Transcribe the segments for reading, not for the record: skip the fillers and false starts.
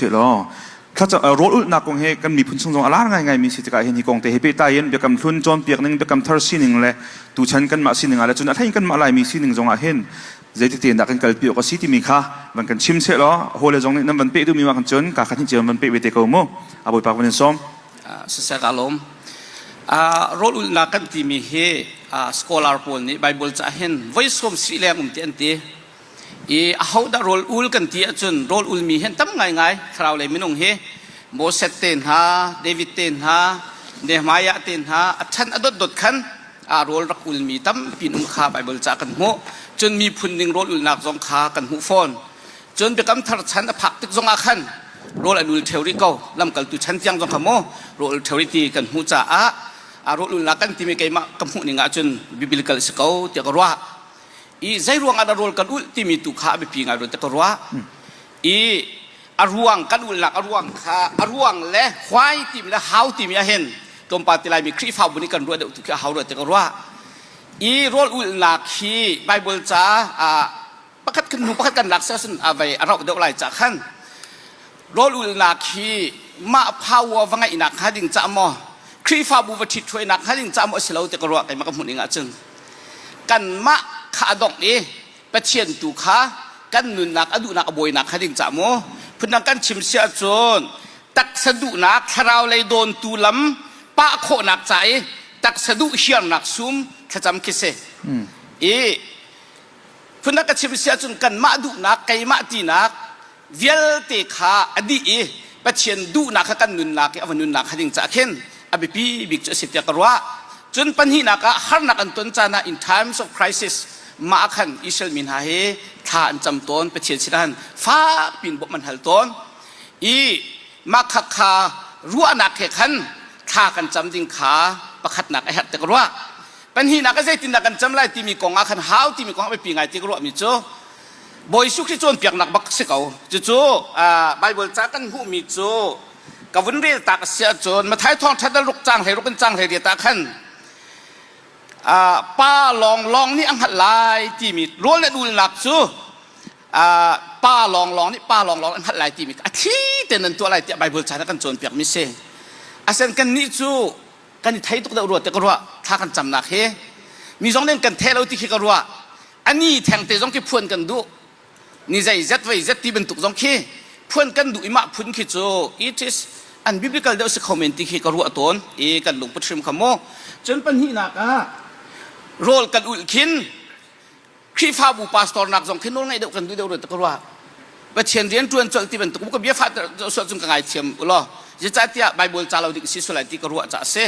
Law rawl ulhnak kong hi kan miphun chung zong a lar ngaingaimi si tikah hin hi kong te he pehtlai in biakam hlun cawnpiak ning biakam thar sining le tuchan kanmah sining ah le cun a hlei kanmah Laimi sining zong ah hin zeiti tein dah kan kalpi awk a si timi kha van kan chim seh law hawile zong nih nan van peh duhmi ma kan cun ka khat hin cio van peh ve te ko mu a bawipa van in sawm. Siseh ka lawm. Rawl ulhnak kan timi hi scholar pawl nih Bible ca hin voi sawm si leng um ti an ti. I ahodah rawl ul kan ti ahcun rawl ulmi hi an tam ngaingai thlarau lei minung hi Moses te hna, David te hna, Nehemiah te hna a chan a dotdot khan a rawl rak ulmi tampi um kha Bible ca kan hmuh. Cun miphun ning rawl ulnak zong kha kan hmuh fawn. Cun Biakam Thar chan a phak tik zong ah khan rawl an ul ṭheo rih ko. Lamkaltu chan tiang zong kha maw rawl ul ṭheo rih ti kan hmuh caah a rawl ulnak kan timi keimah ka hmuh ning ahcun biblical si ko tiah ka ruah. I zei ruang ah dah rawl kan ulh timi tu kha a biapi ngai rua ti ka ruah. I a ruang kan ulhnak a ruang kha a ruang le why timi le how timi ah hin tlawmpal ti laimi Khrihfabu nih kan ruah deuh tu khi a hau rua ti ka ruah. I rawl ulhnak hi Bible ca ah pakhat kan hnu pakhat kan lak seh a vei a rauh deuh lai ca khan rawl ulhnak hi mah power va ngeihnak hnga ding ca maw Khrihfabu va ṭhithruainak hnga ding ca maw a si lo ti ka ruah keimah ka hmuh ning ahcun kanmah kha a dongh i Pathian tu kha kan nunnak a duhnak a bawinak kha ding ca maw phundang kan chim si ahcun taksa duhnak thlarau lei dawntu lam pah khawhnak ca i taksa duh hiarnak sum thlacam khi si i Phundang ka chim si ahcun kanmah duhnak, keimah tinak vialte kha a dih i Pathian duhnak kha kan nunnak i a va nunnak kha ding caah khin a biapi bik cu a si tiah ka ruah. Cun pahnihnak ah harnak an ton caan ah in times of crisis mah ah khan Israel mi hna hi thla an cam tawn Pathian sinah han fak piin bawmh an hal tawn i mah kha kha ruahnak he khan thla kan cam ding kha pakhatnak a herh ti ka ruah. Pahnihnak ah zeitindah kan cam lai timi kong ah khan hau timi kong a biapi ngai ti ka ruahmi cu Bawi Jesuh Khrih cawnpiaknak bak si ko. Cucu Bible ca kan hmuhmi cu ka vun rel tak a si ahcun Matthai thawngṭha dal ruk cang hlei ruk in cang hlei riat ah khan pa lawnglawng nih a hngalh lai timi rawl le dulnak cu pa lawnglawng nih pa lawnglawng an hngalh lai timi a thli tein nan tuah lai tiah Bible ca kan cawnpiakmi si. Asen kannih cu kan i thei tuk deuh rua te ka ruah thla kan camnak hi mi zong nih kan the lo ti khi ka ruah ani theng te zong khi phuan kan duh ni zei zet vei zet ti bantuk zong khi phuan kan duh i mah phun khi cu it is an biblical deuh si kho men ti khi ka ruah tawn i kan lungput hrim kha mu cun pahnihnak ah rawl kan ulh khin Khrihfabu pastor nak zong khi nawl ngaih deuh kan duh deuh rua ka ruah. Pathian rian ṭuan colh ti bantuk ka bia fah sual cung ka ngaithiam ulaw zeicahtiah Bible ca lo ding si sual lai ti ka ruah ca a si.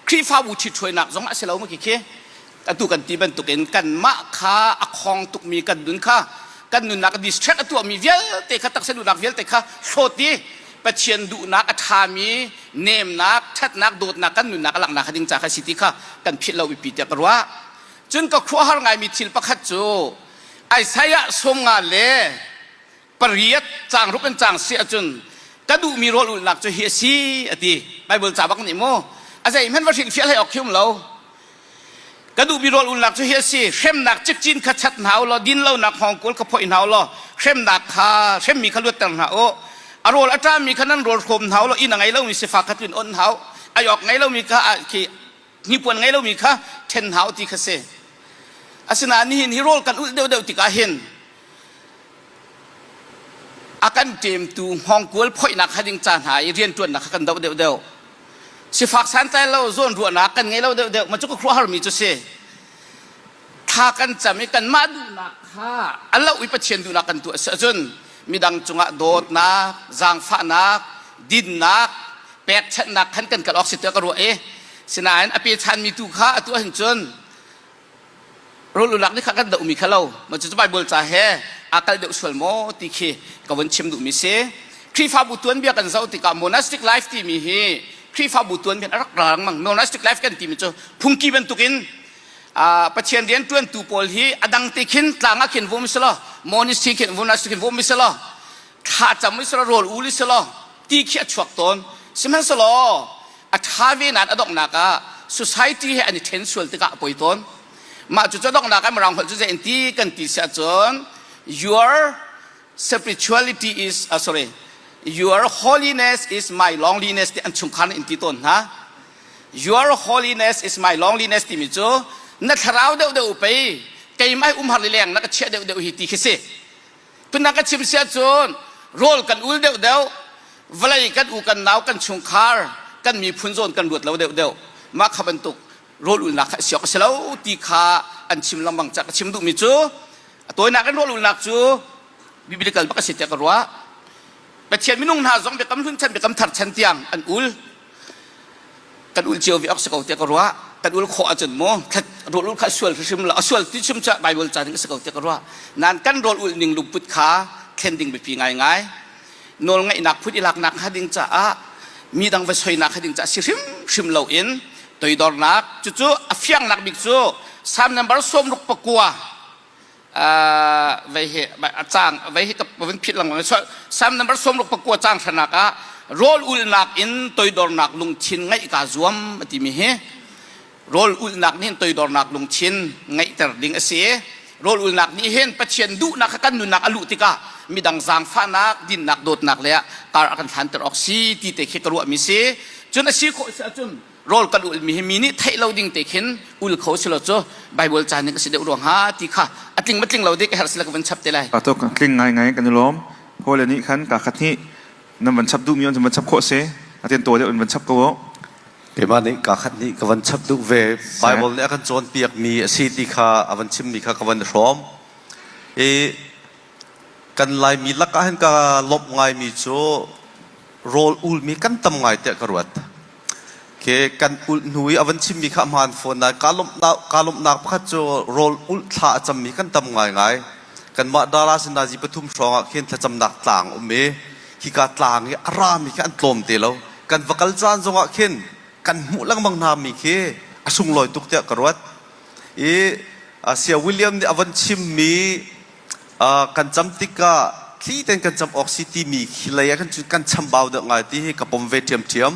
Khrihfabu ṭhithruainak zong a si lo ma khi khi atu kan ti bantukin kanmah kha a khong tukmi kan nun kha kan nunnak a distract a tuahmi vialte kha taksa duhnak vialte kha hlawt i Pathian duhnak a ṭhami nemnak ṭhatnak dawtnak kan nunnak a langhnak kha ding ca kha si ti kha kan philh lo biapi tiah ka ruah. Cun ka khuahar ngaimi thil pakhat cu Isaiah 58 caang ruk in caang si ahcun ka duhmi rawl ulhnak cu hi a si a ti. Bible ca bak nih mu a zeihmanh va hrilhfiah hlei awk khi um lo. Ka duhmi rawl ulhnak cu hi a si. Hremnak cikcin kha chat hna u law dinlonak hngawngkawl kha phoih hna u law hremnak kha hremmi kha luatter hna u. A rawl a ṭami kha nan rawl hrawm hna u law inn a ngei lomi sifak kha tlun awnh hna u. Ai awk ngei lomi kha khi hnipuan ngei lomi kha ṭhen hau ti kha si. Asinain nihin hi rawl kan ulh deuhdeuh tikah hin a kan ṭemtu hngawngkual phoihnak kha ding ca hna i rianṭuannak kha kan doh deuhdeuh. Sifak santlai lo zawnruahnak kan ngei lo deuhdeuh ma cu ka khuaruahharmi cu si. Thla kan cam i kanmah duhnak kha a loh i Pathian duhnak kan tuah si ahcun midang cungah dawtnak, zaangfahnak, dinnak, pekchanhnak khan kan kal awk si tiah ka ruah i sinain a pechanmi tu kha atu ahhin cun rawl ulak nih kha kan dohmi kha lo ma cu Bible ca he aa kal deuh sual maw ti khi ka vun chim duhmi si Khrihfabu tuanbia kan zoh tikah monastic life timi hi Khrihfabu tuanbia a rak ra lengmang monastic life kan timi cu phungki bantukin Pathian rian ṭuantu pawl hi a dang te khin tlang ah khin vum selaw monastery khin monastery khin vum selaw thla cam selaw rawl ul selaw ti khi a chuak tawn sihmanhsehlaw a ṭha ve nain a donghnak ah society he an i ṭhen sual tikah a poi tawn mah cu cu donghnak ah mirang holh cu zei in ti kan ti si ahcun your spirituality is sorry. Your holiness is my loneliness ti an chungkhar in ti tawn hna. Your holiness is my loneliness timi cu na thlarau deuh deuh pei keimah umhar lileng na ka chiah deuh deuh hi ti khi si. Phundang ka chim sia cun rawl kan ul deuh deuh vawlei kan u kan nau kan chungkhar kan miphun zawn kan ruat lo deuh deuh mah kha bantuk rawl ulnak kha siok a si lo ti kha an chim lengmang ca ka chim duhmi cu a tawinak in rawl ulnak cu biblical bak a si tiah ka ruah. Pathian minung hna zong biakam hlun chan biakam thar chan tiang an ul. Kan ul cio ve awk si ko tiah ka ruah. Kan ul khawh ahcun mu rawl ul kha sual hrimhrim lo a sual ti chim cu Bible ca ding a si ko tiah ka ruah. Nain kan rawl ul ning lungput kha thlen ding biapi ngaingai. Nawlngaihnak phun i laknak hnga ding caah mi dang va soinak hnga ding caah si hrimhrim loin toidornak cucu a fiangnak bik cu Psalm number 69 vei hi a cang vei hi ka vun phit lengmang Psalm number 69 cang hranak ah rawl ulnak in toidornak lungthin ngeih ka zuam a timi hi rawl ulnak nih toidornak lungthin ngeihter ding a si. Rawl ulnak nih hin Pathian duhnak kha kan nunnak a luh tikah midang zaangfahnak dinnak dawtnak le ah kar a kan hlanter awk si ti te khi ka ruahmi si. Cun a si khawh si ahcun rawl kan ulmi hi mi nih theih lo ding te khin ul kho si lo cu Bible ca ning a si deuh ruang ha ti kha a tling ma tling lo dik a herh si le ka vun chap te lai. Tuk tling ngai ngai kan i lawm. Hawi le nih khan ka khat hnih nan van chap duhmi on van chap khawh si. Aten tawi deuh in van chap ko. Keimah nih ka khat nih ka van chap duh ve. Bible nih a kan cawnpiakmi a si ti kha a van chimmi kha ka van i hrawm. I kan Laimi lakah hin ka lawmh ngaimi cu rawl ulmi kan tam ngai tiah ka ruat. Ke kan ulh hnu i a van chimmi kha a hmaan fawn nain kaa lawmhnak, kaa lawmhnak pakhat cu rawl ulh thla a cammi kan tam ngaingai. Kanmah Dallas in nazi pathum hrawng ah khin thlacamnak tlang um i khika tlang i a rami khi an tlawm te lo. Kan va kal caan zongah khin kan hmuh lengmang hna mi khi a sunglawi tuk tiah ka ruat. I Sia William nih a van chimmi kan cam tikah thli tein kan cam awk si timi khi lei ah khan cun kan chambau deuh ngai ti hi ka pom ve ṭhiamṭhiam.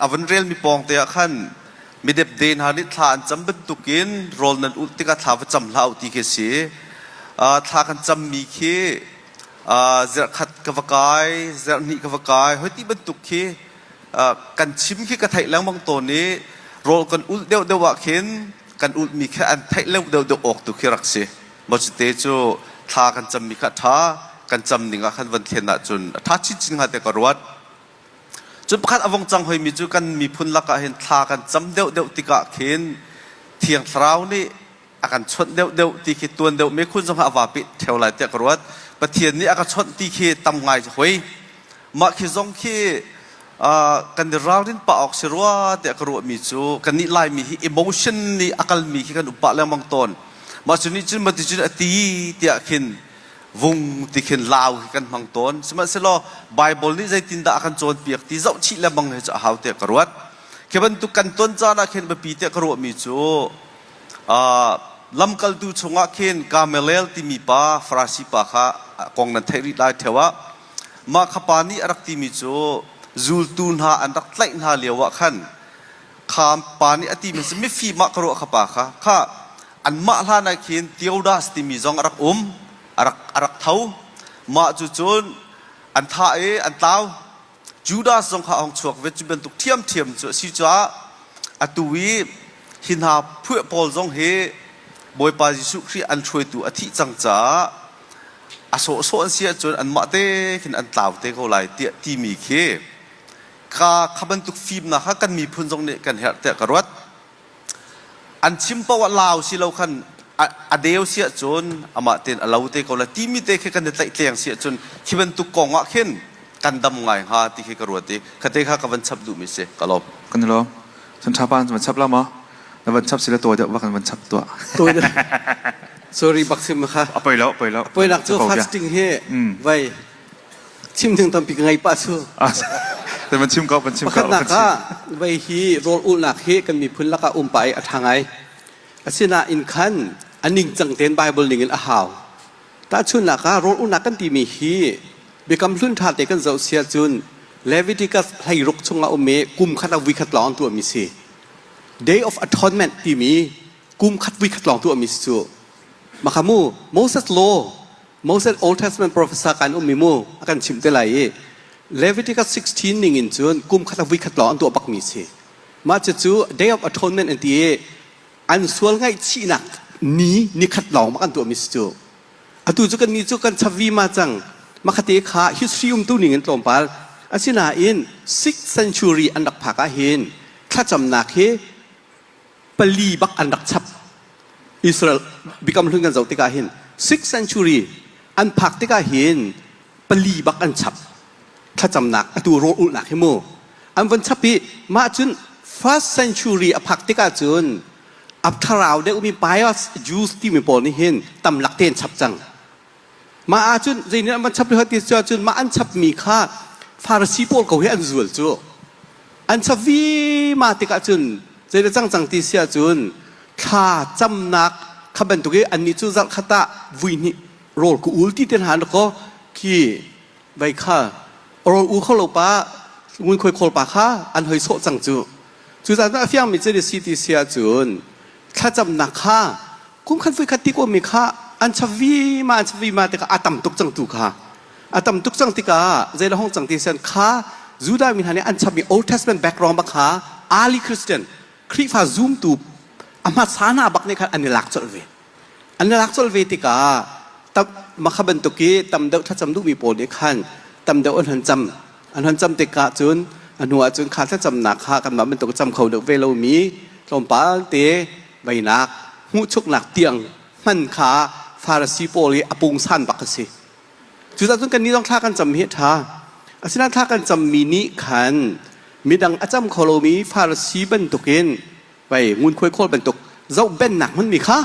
A van relmi pawng te ah khan midepde hna nih thla an cam bantukin rawl nan ulh tikah thla va cam hlah u ti khi a si. Thla kan cammi khi zarhkhat ka va kai, zarhhnih ka va kai, hoi ti bantuk khi kan chim khi ka theih lengmang tawn i rawl kan ulh deuhdeuh ah khin kan ulhmi khi an theih leu deuhdeuh awk tu khi rak si. Maw cite cu thla kan cammi kha a ṭha, kan cam ning ah khan van thlen ahcun a ṭha chinchin hnga tiah ka ruat. Cun pakhat a vong cang hoimi cu kan miphun lakah hin thla kan cam deuhdeuh tikah khin Thiang Thlarau nih a kan chawnh deuhdeuh ti khi tuan deuh mekhun zong a vapi ṭheo lai tiah ka ruat. Pathian nih a ka chawnh ti khi tam ngai hoi. Mah khi zong khi kan i ralrin pah awk si rua tiah ka ruahmi cu kannih Laimi hi emotion nih a kalmi khi kan um pah lengmang tawn. Mah cu nih cun mati cun a ti tiah khin vung ti khin lau hi kan hmang tawn. Sihmanhsehlaw Bible nih zeitindah a kan cawnpiak ti zoh chih lengmang hi cu a hau tiah ka ruat. Khi bantuk kan ton caan ah khin biapi tiah ka ruahmi cu Lamkaltu chungah khin Gamaliel timi pa Farasi pa kha kong nan theih rih lai ṭheo ah mah kha pa nih a rak timi cu zultu hna an rak tlaih hna lio ah khan kha pa nih a timi cu mifim ah ka ruah kha pa kha kha anmah hlan ah khin Theodas timi zong a rak um a rak a rak tho mah cu cun an thah i an tlau Judas zong kha a hung chuak ve. Cu bantuk ṭhiamṭhiam cu a si caah atu i hi hna phuah pawl zong hi Bawipa Jesuh Khrih an hruaitu a thih cang caah a sawhsawh an si ahcun anmah te khin an tlau te ko lai tiah timi khi kha kha bantuk fimnak kha kan miphun zong nih kan herh tiah ka ruat. An chim paoh ah lau si lo khan a deu si ahcun amah tein a lo te ko lai timi te khi kan i tlaihtleng si ahcun khi bantuk kong ah khin kan dam ngai hnga ti khi ka ruat i khate kha ka van chap duhmi si ka lawm. Kan i lawm. Chan ṭha pa na van chap la maw? Na van chap si le tawi deuh va kan van chap tuah. Tawi deuh. Sorry bak sim kha. A poi lo, a poi lo. A poi nak cu fasting hi vai chim ding tampi ka ngei pah cu. Van chim ko, van chim ko. Pakhatnak ah vei hi rawl ulhnak hi kan miphun lakah um pah i a ṭha ngai. Asinain khan a ningcang tein Bible ning in a hau. Tahchunhnak ah rawl ulhnak kan timi hi Biakam Hlun ṭha te kan zoh sia cun Leviticus 16 chungah um i kum khat ah vuikhat lawng an tuahmi si. Day of Atonement timi kum khat vuikhat lawng tuahmi si cu. Maka mu Moses Law. Moses Old Testament professor kan ummi mu a kan chimh te lai i Leviticus 16 ning in cun kum khat a vui khat lawng an tuah bakmi si. Mah cucu Day of Atonement an ti i an sual ngaihchihnak ni nikhat lawng bak an tuahmi si cu. Atu cu kannih cu kan chap vima cang. Makhate kha history umtu ning in tlawmpal. Asinain 6th century an rak phak ahhin thlacamnak hi pali bak an rak chap. Israel biakam hlun kan zoh tikah hin 6th century an phak tikah hin pali bak an chap. Thlacamnak atu rawl ulhnak hi mu. An von chap i mah cun first century a phak tikah cun a thlarau deuhmi pious Jews timi pawl nih hin tamlak tein chap cang. Mah ahcun zeinih an van chap ti cun mah an chapmi kha Farasi pawl ko hi an zual cu. An chap vima tikah cun zeidah cang cang ti si ahcun thla camnak kha bantuk i annih cu zarh khat ah vui hnih rawl ku ul ti te hna ko khi vai kha rawl u kho lo pa ngunkhuai khawl pa kha an hoi sawh cang cu. Cucaah a fiangmi cu si ti si ahcun thlacamnak kha kum khat voi khat ti komi kha an chap vima an chap vima tikah a tam tuk cang tu kha a tam tuk cang tikah zei le hong cang ti sian kha Judah mi hna nih an chapmi Old Testament background bak kha early Christian Khrihfa zumtu a hmasa hna bak nih khan an i lak colh ve. An i lak colh ve tikah makha bantuk i tam deuh thlacam duhmi pawl nih khan tam deuh an hon cam. An hon cam tikah cun a hnu ah cun kha thlacamnak kha kanmah bantuk cam kho deuh ve lomi tlawmpal te veinak hmuhchuknak tiang hman kha Farasi pawl i a pungsan bak a si. Cucaah cun kannih zong thla kan cam hi a ṭha. Asinain thla kan cammi nih khan midang a cam kho lomi Farasi bantukin pei ngunkhuai khawl bantuk zohbennak hmanmi kha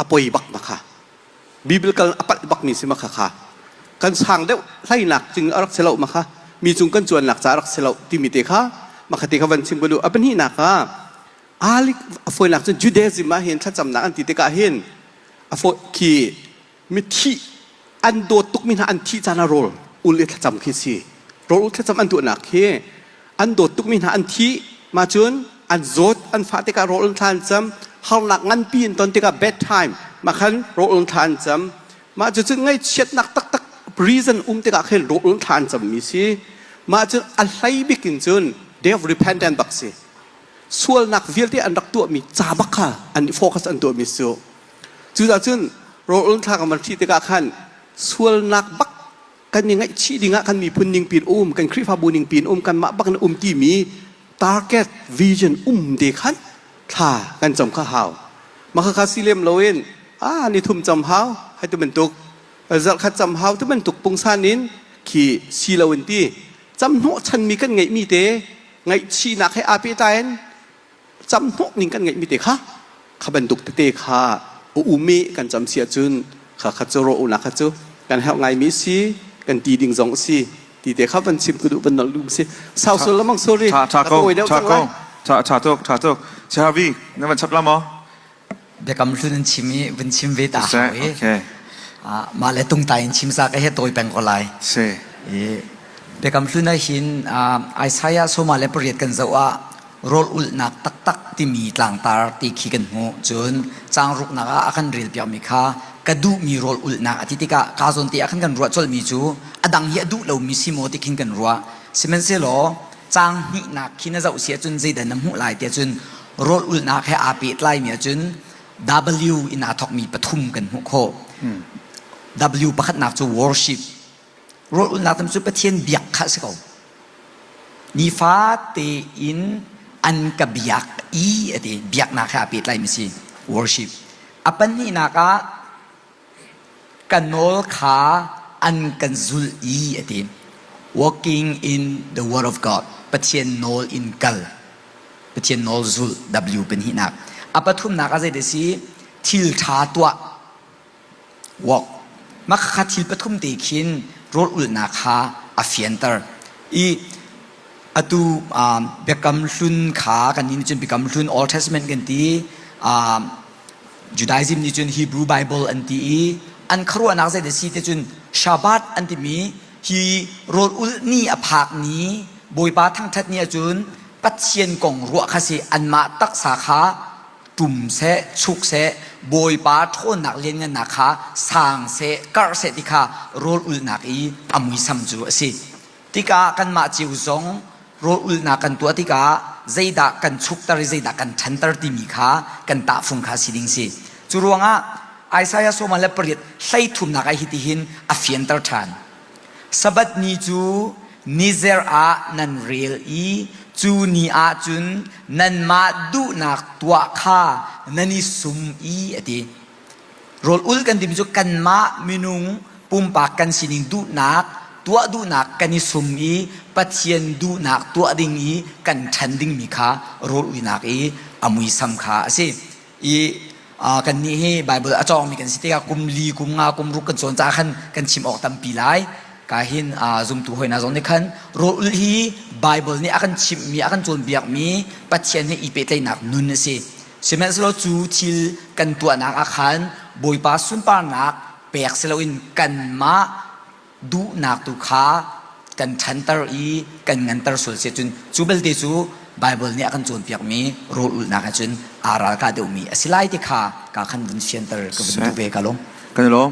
a poi bak ma kha Bible kal a palh bakmi si ma kha kha kan sang deuh hlainak cing a rak si lo ma kha mi cung kan cuannak ca a rak si lo timi te kha ma kha te kha van chim ka duh a pahnihnak ah alik a fawinak cun Judaism ah hin thlacamnak an ti tikah hin a fawi khi mithi an dawt tukmi hna an thih caan ah rawl ul i thlacam khi si rawl ul thlacam an tuahnak khi an dawt tukmi hna an thi mah cun an zawt an fah tikah rawl ul thla an cam harnak nganpi in ton tikah bad time mah khan rawl ul thla an cam mah cu cun ngaihchiatnak taktak reason um tikah khin rawl ul thla an cammi si mah cun a hlei bik in cun day of repentance bak si sualnak vialte an rak tuahmi ca bak kha an focus an tuahmi cu Cucaah cun rawl thla kan van ṭhi tikah khan sualnak bak kan i ngaihchih dingah kan miphun ningpi in um, kan Khrihfabu ningpi in um, kanmah bak in um timi target vision um te khan thla kan cam kha hau. Mah khakha si lem loin ah ni thum cam hau hai tu bantuk zarh khat cam hau tu bantuk pungsan in khi si loin ti cam hnawh chanmi kan ngeihmi te ngaihchihnak he aa pehtlai in cam hnawh ning kan ngeihmi te kha kha bantuk tete kha a um i kan cam si ahcun kha kha cu rawh unak kha cu kan herh ngaimi si kan ti ding zong si ti te kha van chim ku duh van nolh duh si sau sul lamang sorry tha tha ko tha ko tha tha tuk tha tuk Harvey na van chap la maw Biakam hlun an chim i vun chim ve ta hau i mah le tungtai in chim sa ka he tawi peng ko lai. Si. I biakam hlun ah hin Isaiah sawma le pariat kan zoh ah rawl ulhnak taktak timi tlangtar ti khi kan hmuh. Cun caang ruknak ah a kan rel piakmi kha ka duhmi rawl ulhnak a ti tikah ka zawn te ah khan kan ruah colhmi cu a dang hi a duh lomi si maw ti khin kan ruah. Sihmanhsehlaw caang hnihnak khi na zoh si ahcun zeidah na hmuh lai tiah cun rawl ulhnak he aa pehtlaimi ahcun W in aa thawkmi pathum kan hmuh khawh. W pakhatnak cu worship. Rawl ulhnak tam cu Pathian biak kha a si ko. Nifa tein an ka biak i a ti. Biaknak he aa pehtlaimi si. Worship. A pahnihnak ah Ka nawl kha an kan zulh i a ti. Walking in the word of God. Pathian nawl in kal. Pathian nawl zulh W pahnihnak. A pathumnak ah zeidah si? Thil ṭha tuah. Walk. Mah kha thil pathum te khin rawl ulhnak kha a fianter. I atu Biakam Hlun kha kan nih cun Biakam Hlun Old Testament kan ti. Judaism nih cun Hebrew Bible an ti i an khuaruahnak zei si te cun Shabbat an timi hi rawl ulh ni a phak ni Bawipa thangṭhat ni ahcun Pathian kong ruah kha si anmah taksa kha ṭum seh chuk seh. Bawipa ṭhawnnak lianngannak kha sang seh, karh seh ti kha rawl ulhnak i a muisam cu a si. Tikah kanmah cio zong rawl ulhnak kan tuah tikah zeidah kan chukter i zeidah kan ṭhanter timi kha kan tahfung kha si ding si. Cu ruangah Isaiah sawma le pariat hleithumnak ah hitihin a fianter ṭhan. Sabbath ni cu nizer ah nan rel i cu ni ah cun nanmah duhnak tuah kha nan i sum i a ti. Rawl ul kan timi cu kanmah minung pumpak kan sining duhnak tuah duhnak kan i sum i Pathian duhnak tuah ding i kan ṭhan dingmi kha rawl ulnak i a muisam kha a si. I kannih hi Bible a cawngmi kan si tikah kum li, kum nga, kum ruk kan cawn caah khan kan chim awk tampi lai. Ka hin zumtu hoi hna zong nih khan rawl ul hi Bible nih a kan chimhmi, a kan cawnpiakmi Pathian he i pehtlaihnak nun a si. Sihmanhsehlaw cu thil kan tuahnak ah khan Bawipa sunparnak pek si loin kanmah duhnak tu kha kan ṭhanter i kan nganter sual si cun cu belte cu Bible nih a kan cawnpiakmi rawl ulhnak ah cun aa ralkah deuhmi a si lai ti kha ka khan vun fianter ka vun duh ve ka lawm. Kan i lawm.